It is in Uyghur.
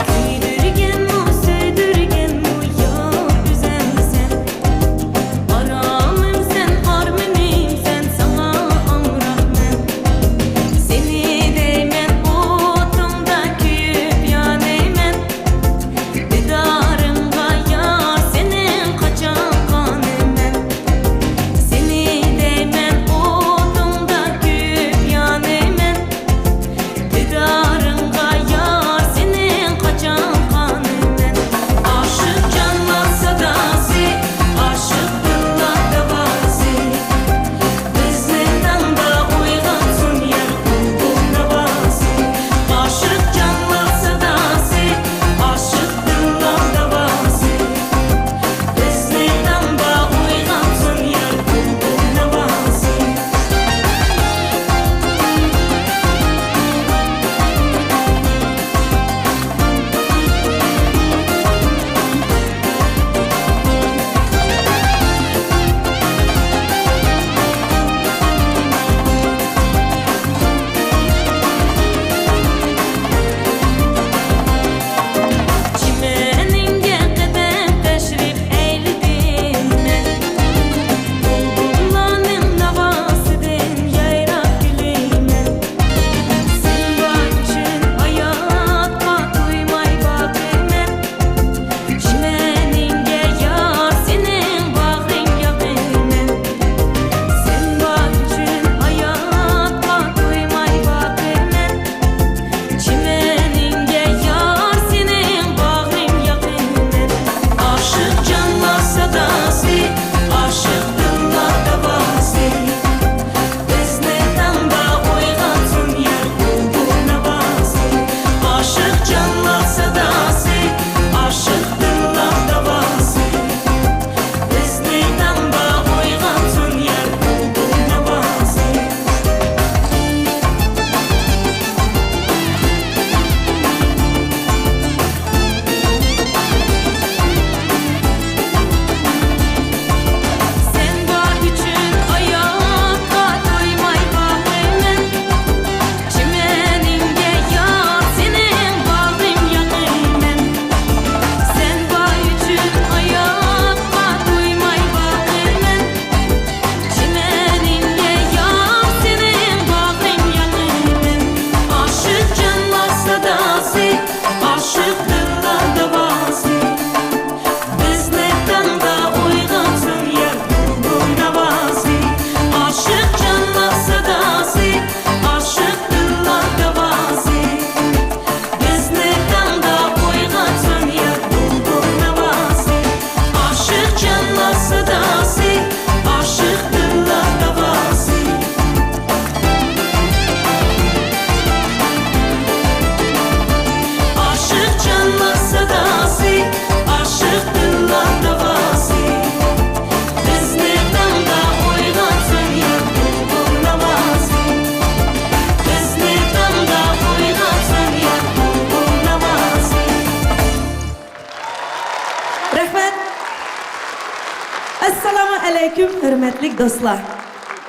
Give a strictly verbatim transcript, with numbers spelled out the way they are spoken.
كۆيدۈرگەنمۇ، سۆيدۈرگەنمۇ يار ئۆزۈڭسەن. ئارامىمسەن، ئارمىنىمسەن، ساڭا ئامراقمەن. سېنى دەيمەن، ئوتۇڭدا كۆيۈپ يانىمەن. دىدارىڭغا يار، سېنىڭ قاچان قانىمەن. سېنى دەيمەن، ئوتۇڭدا كۆيۈپ يانىمەن. دىدارىڭغا يار، سېنىڭ قاچان قانىمەن. ئاشىق جانلار ساداسى، ئاشىق دىللار داۋاسى. بىزنى تاڭدا ئويغاتسۇن يار بۇلبۇل ناۋاسى. ئاشىق جانلار ساداسى، ئاشىق دىللار داۋاسى. بىزنى تاڭدا ئويغاتسۇن يار بۇلبۇل ناۋاسى. چىمەنىڭگە قەدەم تەشرىپ ئەيلىدىم مەن. بۇلبۇللارنىڭ ناۋاسىدىن يايراپ كۈلىمەن. سەن بار ئۈچۈن ھاياتقا تويماي باقىمەن. چىمەنىڭگە يار، سېنىڭ باغرىڭ ياقىمەن. سەن بار ئۈچۈن ھاياتقا تويماي باقىمەن. چىمەنىڭگە يار، سېنىڭ باغرىڭ ياقىمەن. ئاشىق جانلار ساداسى، ئاشىق دىللار داۋاسى. بىزنى تاڭدا ئويغاتسۇن يار بۇلبۇل ناۋاسى. ئاشىق جانلار ساداسى، ئاشىق دىللار داۋاسى. بىزنى تاڭدا ئويغاتسۇن يار بۇلبۇل ناۋاسى. سەن بار ئۈچۈن ھاياتقا تويماي باقىمەن. چىمەنىڭگە يار، سېنىڭ باغرىڭ ياقىمەن. سەن بار ئۈچۈن ھاياتقا تويماي باقىمەن. چىمەنىڭگە يار، سېنىڭ باغرىڭ ياقىمەن. ئاشىق جانلار ساداسى، ئاشىق دىللار داۋاسى. بىزنى تاڭدا ئويغاتسۇن يار بۇلبۇل ناۋاسى. ئاشىق جانلار ساداسى، ئاشىق دىللار داۋاسى. بىزنى تاڭدا ئويغاتسۇن يار بۇلبۇل ناۋاسى. ئاشىق جانلار ساداسى، ئاشىق دىللار داۋاسى. ئاشىق جانلار ساداسى، ئاشىق دىللار داۋاسى. بىزنى تاڭدا ئويغاتسۇن يار بۇلبۇل ناۋاسى. بىزنى تاڭدا ئويغاتسۇن يار بۇلبۇل ناۋاسى. رەھمەت. ئەسسالامۇ ئەلەيكۇم، ھۆرمەتلىك دوستلار.